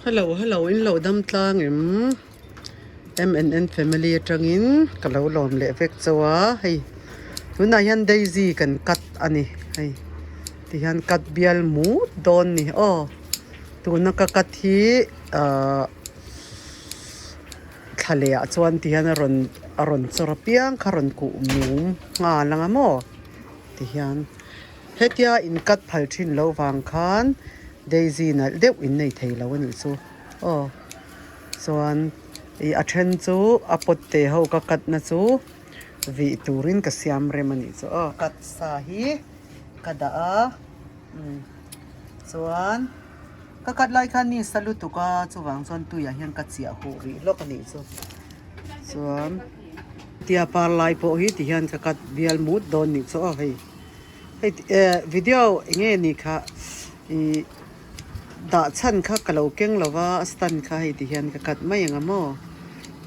Hello hello in lo dam tlang em MNN family atangin ka lo lawm leh vek chauh a hei tunah hian daisy kan cut a ni hei tihian cut bial mut dawn a ni aw tuna ka cut hi ahh thla leh ah chuan tihian a rawn a rawn chawr apiang kha a rawn kuh mum nghal ang a maw tihian. Hetia in cut phal thin lo vang khan Daisy nalh deuh in nei thei lo a nih chu aw. Chuan ih a then chu a pot te ho ka cut na chu vih turin ka siam rem a nih chu aw. Cut sa hi ka dah a umm chuan ka cut lai khan mi sa lutuk a chuvang chuan tuiah hian ka chiah huh rih lawk a nih chu chuan tia par lai pawh hi ti hian ka cut bial mut dawn a nih chu aw hei. Hei eh video eng nge ni kha ih dah chhan kha ka lo keng lo va a stand kha hei ti hian ka cut mai ang a maw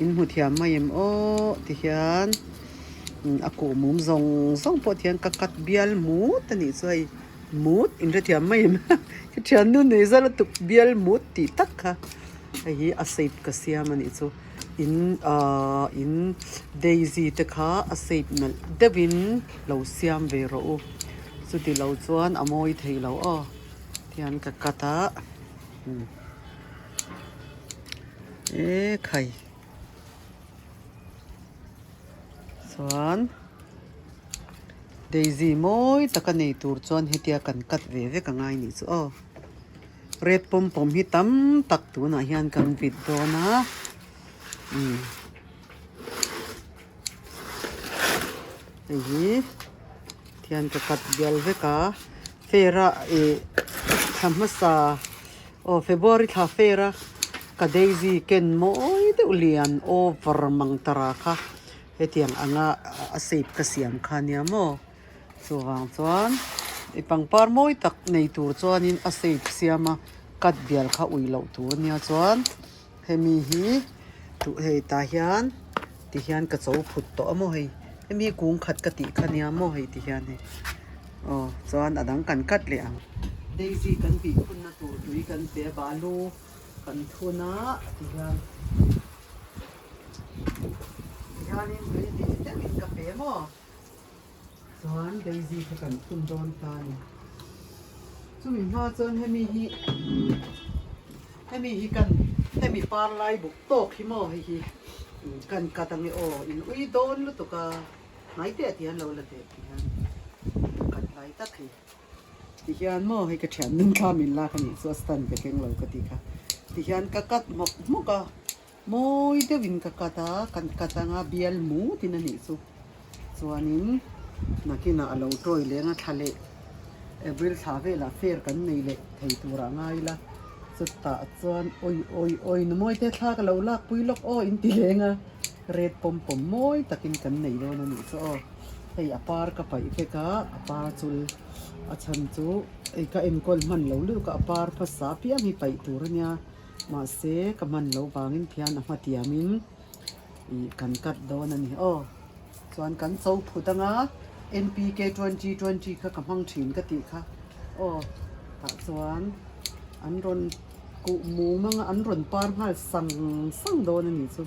in hmu thiam mai em aw ti hian a kuh mum zawng zawng pawh ti hian ka cut bial mut a nih chu hei mut in hrethiam mai em ka thiannu nei zala tuk bial mut tih tak kha hei hi a shape ka siam a nih chu. In ahh in daisy te kha a shape nalh deuhin lo siam ve rawh u chuti lo chuan a mawi thei lo aw tihian ka cut a umm ekhai chuan daisy mawi taka nei tur chuan hetia kan cut ve vek a ngai nih chu aw. Red pawm pawm hi tam tak tunah hian kan vit dawn a umm hei hi thian ka cut bial vek a fair a ih thla hmasa aw February thla fair a ka daisy ken mawi deuh lian over mang tara kha hetiang anga a shape ka siam kha nia maw. Chuvang chuan i pangpar mawi tak nei tur chuanin a shape siam a cut bial kha ui loh tur ania chuan hemi hi duh hei tah hian ti hian ka cho phut tawh a maw hei hemi hi kung khat ka tih kha nia maw hei ti hian hei aw chuan a dang kan cut leh ang. Daisy kan tih phunna tur tui kan pe a balu kan thun a ti hian ti hianin tui tih deuhin ka pe maw. Chuan Daisy kha kan phun dawn ta a ni. Chumi hma chuan hemi hi hemi hi kan hemi par lai buk tawk hi maw hei hi kan cut ange aw in ui dawn lutuk a hnai teh ti hian lo la teh ti hian cut lai tak hi ti hian maw hei ka thian nung thla min lak a nih chu a stand ka keng lo ka tih kha ti hian ka cut hmawk hmawk a. Mawi deuhin ka cut a, kan cut anga bial mutin a nih chu. Chuanin nakinah a lo tawi leng a thla leh April thla velah fair kan nei leh thei turah ngai ila. Chutah chuan awi awi awi nu mawi te thla ka lo lak pui lawk aw in ti leng a, red pawm pawm mawi takin kan nei dawn a nih chu aw. Hei a par ka paih vek a, a par chul a chhan chu hei ka enkawl hman lo lutuk a, a par hmasa apiang hi paih tur a nia. Mahse ka hman loh vangin thian a hmatiamin ih kan cut dawn a ni aw. Chuan kan cho phut anga NPK 2020 kha ka hmang thin ka tih kha aw. Tah chuan an rawn kuh mum anga an rawn par nghal sang sang dawn a nih chu.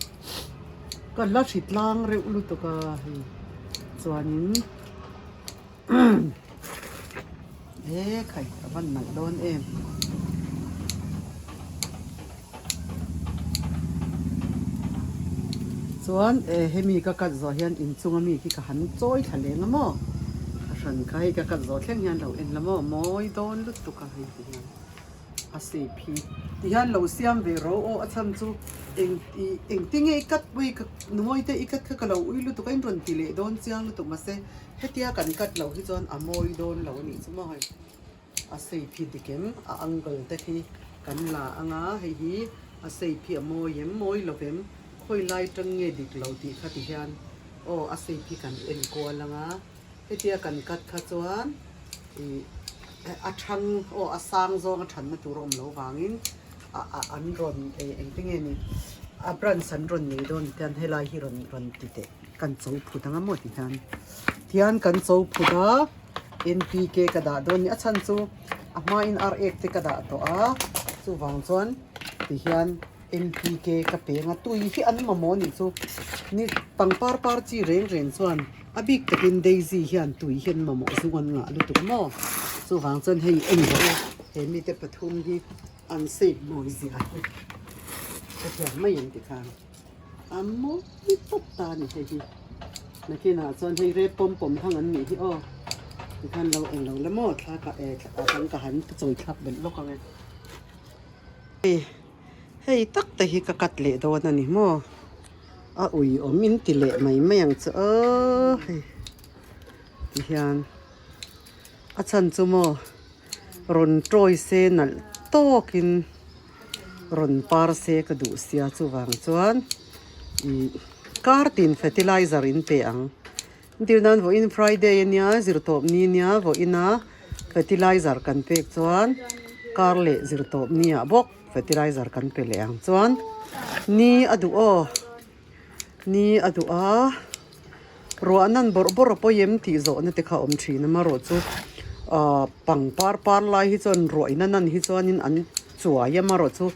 Ka la hri tlang reuh lutuk a hei chuanin He khai a van nalh dawn em. Chuan eh hemi ka cut zawh hian inchunga mi khi ka han chawi thla leng a maw. A hran kha hei ka cut zawh thleng hian lo en la maw mawi dawn lutuk a hei ti hian. A shape hi ti hian lo siam ve ro aw a chhan chu eng ih engtin nge i cut pui ka nuawi te i cut kha ka lo ui lutuk a in rawn ti leh dawn chiang lutuk mahse hetia kan cut loh hi chuan a mawi dawn lo a nih chu maw hei a shape hi dik em a angle te khi kan la anga hei hi a shape hi a mawi em mawi lo vem khawi lai tang nge dik lo tih kha ti hian aw a shape hi kan en kual anga hetia kan cut kha chuan. Ih a thang aw a sang zawng a thanna tur a awm loh vangin a a an rawn eh engti nge ni a branch an rawn nei dawn tian helai hi rawn rawn ti teh kan cho phut ang a maw ti hian tian kan cho phut a N P K ka dah dawn a ni a chhan chu a hmain ar ek te ka dah tawh a chuvang chuan. Tihian NPK ka peng a, tui hi an mamawh anih chu ni pangpar par chi reng reng chuan a bik takin Daisy hian tui hi an mamawh zung an ngah lutuk maw? Chuvang chuan hei en rawh u, he mite pathum hi an shape mawi zia hi ka thiam mai ang tikhan a mawi tawp ta a ni hei hi. Nakinah chuan hei rep pawm pawm hang an nih hi aw tikhan lo eng lo la maw thla ka eh thla dang ka han chawi thlak belh lawk ang e. Hei hei tak te hi ka cut leh dawn a ni maw a ui awm in ti leh mai mai ang chu aw hei tihian a chhan chu maw rawn tawi se nalh tawkin rawn par se ka duh sia chuvang chuan ih kar tin fertilizer in pe ang. Entir nan vawiin Friday a nia zirtawp ni nia vawiina fertilizer kan pek chuan kar leh zirtawp ni ah bawk fertilizer kan pe leh ang chuan ni a duh aw ni a duh a ruah nan bawrh bawrh a pawi em tih zawhna te kha a awm thin a amaherawhchu ahh pangpar par lai hi chuan ruah in a nan hi chuanin an chuai a amaherawhchu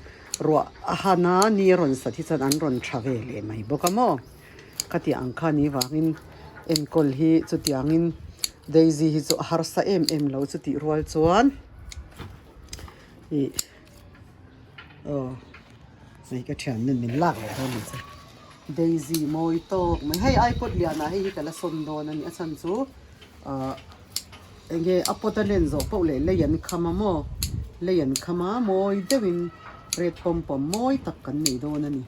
ruah a han a ni a rawn sat hi chuan an rawn tha ve leh mai bawk a maw. Khatiang ang kha ni vangin enkawl hi chutiangin Daisy hi chu a harsa em em lo chutih rual chuan ih aw hei ka thian nen min lak leh dawn ang che Daisy mawi tawk mai hei ai pawt lianah hei hi ka la sawn dawn a ni a chhan chu ah eng nge a pawt a len zawh poh leh lei an kham a maw lei an kham a mawi deuhin red pawm pawm mawi tak kan nei dawn a ni.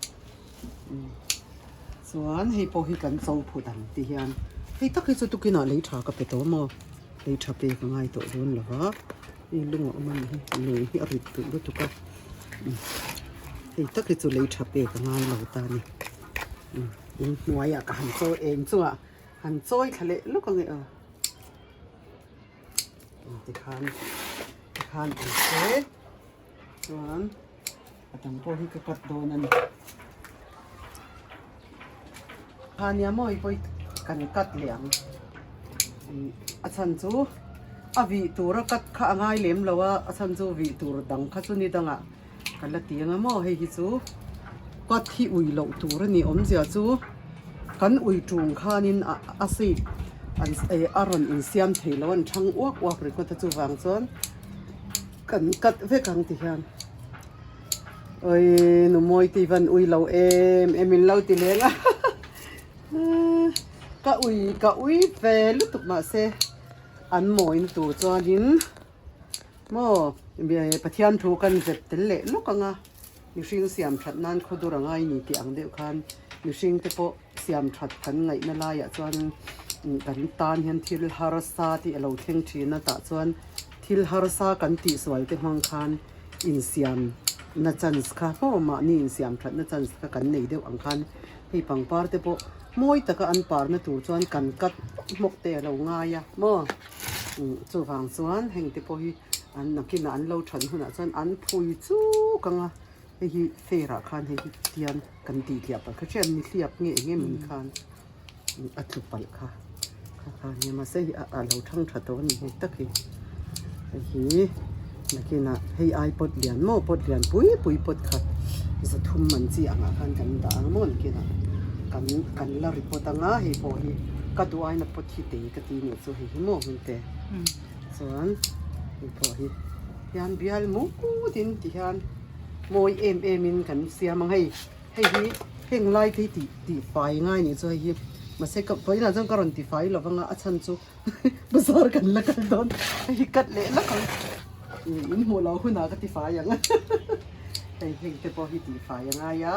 Chuan hei pawh hi kan cho phut ang ti hian hei tak hi chu tukinah lei tha ka pe tawh maw lei tha pek a ngai tawh dawn lo va hei lung a awm a ni hi lung hi a rit duh lutuk a hei tak hi chu lei tha pek a ngai lo ta a ni in hnuaiah ka han chawi eng chungah han chawi thla leh lawk ang e aw tikhan tikhan ang se chuan. A dang pawh hi ka cut dawn a ni. Kha nia maw hei pawh hi kan cut leh ang. A chhan chu a vih tur a cut kha a ngai lem lo a, a chhan chu vih tur dang kha chu ni dangah ka la ti ang a maw hei hi chu cut hi ui loh tur a ni awmzia chu kan ui ṭung khanin a a shape an a rawn insiam thei lo a an ṭhang uak uak ringawt a chuvang chuan Kan cut vek ang ti hian oi nu mawi te van ui lo em em in lo ti leng a ka ui ka ui ve lutuk mahse an mawina tur chuanin maw Pathian thu kan zep tel leh lawk ang a mihring siam that nan khawdur a ngai ni tih ang deuh khan mihring te pawh siam that kan ngaihna laiah chuan kan tan hian thil harsa tih a lo thleng thin a tah chuan thil harsa kan tih sual te hmang khan insiam na chance kha maw mahni insiam that na chance kha kan nei deuh ang khan hei pangpar te pawh mawi taka an par na tur chuan kan cut hmawk te a lo ngai a maw chuvang chuan heng te pawh hi an nakinah an lo than hunah chuan an phui chuk ang a. Hei hi fair ah khan hei hi tian kan tih tliah palh kha hriat nihliap nge eng emawni khan a tlu palh kha kha kha nia mahse hei a lo thang tha tawh a ni hei tak hi hei hi nakinah hei ai pawt lian maw pawt lian pui pui pawt khat zathum man chi angah khan kan dah ang maw nakinah kan kan la ri pawt anga hei pawh hi ka duh aina pawt hi tei ka ti nih chu hei hi maw hmun te chuan hei pawh hi. Hian bial mut in ti hian mawi em em in kan siam ang hei hei hi heng lai te hi tih tih fai ngai nih chu hei hi mahse ka vawiinah chuan ka rawn ti fai lo vang a a chhan chu bazar kan la kal dawn hei hi cut leh lak ang in hmuh loh hunah ka ti fai ang hei heng te pawh hi tih fai a ngai a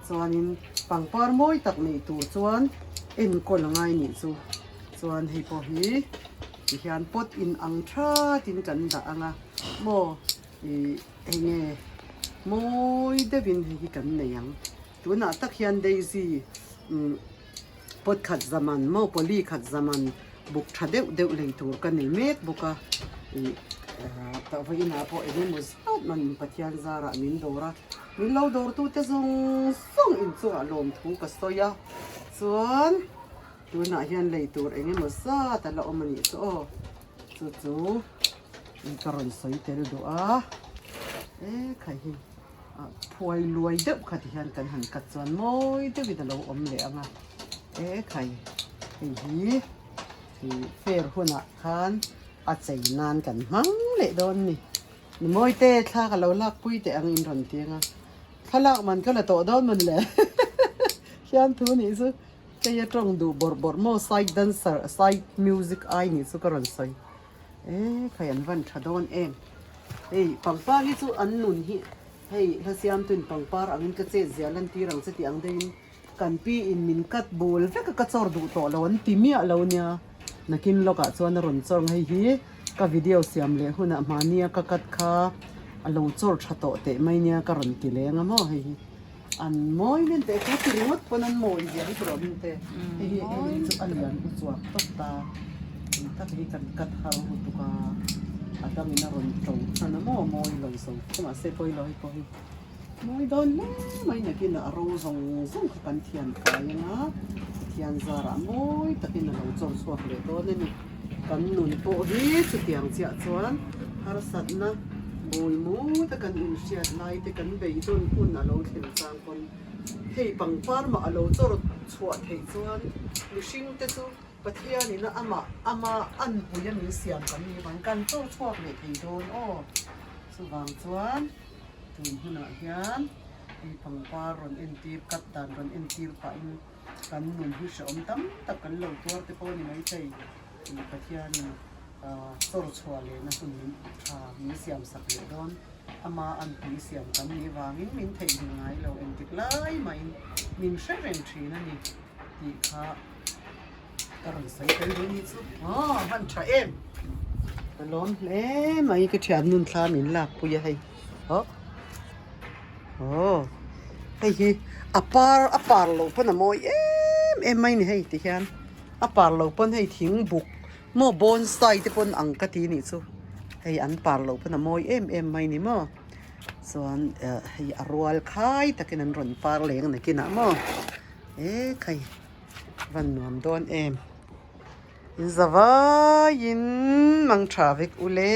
chuanin pangpar mawi tak neih tur chuan enkawl a ngai nih chu chuan hei pawh hi. Tihian pot in ang thatin kan dah ang a maw ih eng nge mawi deuhin hei hi kan nei ang tunah tak hian daisy umm pot khat zaman maw poly khat zaman buk tha deuh deuh lei tur ka nei mek bawk a ih ah tah vawiinah pawh eng emaw zat man Pathian zarah min dawr a min lo dawrtute zawng zawng inchungah lawmthu ka sawi a chuan. Tunah hian lei tur eng emaw zat a la awm a nih chu aw chu chu ka rawn sawi tel duh a e khai hi. Phuai luai deuh kha ti hian kan han cut chuan mawi deuhin a lo awm leh ang a, e khai hei hi ih fair hunah khan a chei nan kan hmang leh dawn a ni. Ni mawi te thla ka lo lak pui teh ang in rawn ti ang a, thlalak man ka la tawh dawn mawn le hian thu nih chu kei a tawng duh bawrh bawrh maw side dancer side music ai nih chu ka rawn sawi. E khai an van tha dawn em. Hei pangpar hi chu an nun hi hei hla siamtuin pangpar angin ka chet zia lan tir ang che tih ang deuhin kan pi in min cut bul vek a ka chawr duh tawh lo an ti miah lo nia. Nakin lawkah chuan a rawn chawr ang hei hi ka video siam leh hunah mahnia ka cut kha a lo chawr tha tawh teh mai nia ka rawn ti leng a maw hei hi an mawi nen teh chu ti ringawt pawn an mawi zia hi tur awm te hei hi hei chu a lian u chuak tawp ta eng tak hi kan cut har lutuk a a dangin a rawn to hman a maw mawi lo zo te mahse pawilo hei pawh hi mawi dawn hle mai nakin a ro zawng zawng kha kan thian kai anga Pathian zarah mawi takin a lo chawr chhuak leh dawn a ni. Kan nun pawh hi chutiang chiah chuan harsatna bawi mut a kan inhriat lai te kan beidawn hun a lo thlen chang pawn hei pangpar mah a lo chawr chhuah theih chuan mihring te chu Pathianin a amah ama anpui a min siam kan nih vang kan chawr chhuak leh thei dawn aw. Chuvang chuan tun hunah hian hei pangpar rawn entir cut dan rawn entir pahin Kan nun hi hrehawm tam tak kan lo tuar te pawh a ni maithei tih Pathianin chawr chhuah lehna hun min tha min siam sak leh dawn. Ama anpui siam kan nih vangin min theihnghilh ngai lo engtik lai mahin min hre reng thin a ni tih kha ka rawn sawi tel duh ni chu. Aw hman tha em! Ka lawm hle mai ka thian nun thla min lakpui a hei. Aw. Aw hei hi a par a par loh pawn a mawi em em mai ni hei ti hian a par loh pawn hei thing buk maw bonsai te pawn ang ka ti nih chu hei an par loh pawn a mawi em em mai ni maw chuan eh hei a rual khai takin an rawn par leng nakinah maw e khai van nuam dawn em in zavaiin mang tha vek ule.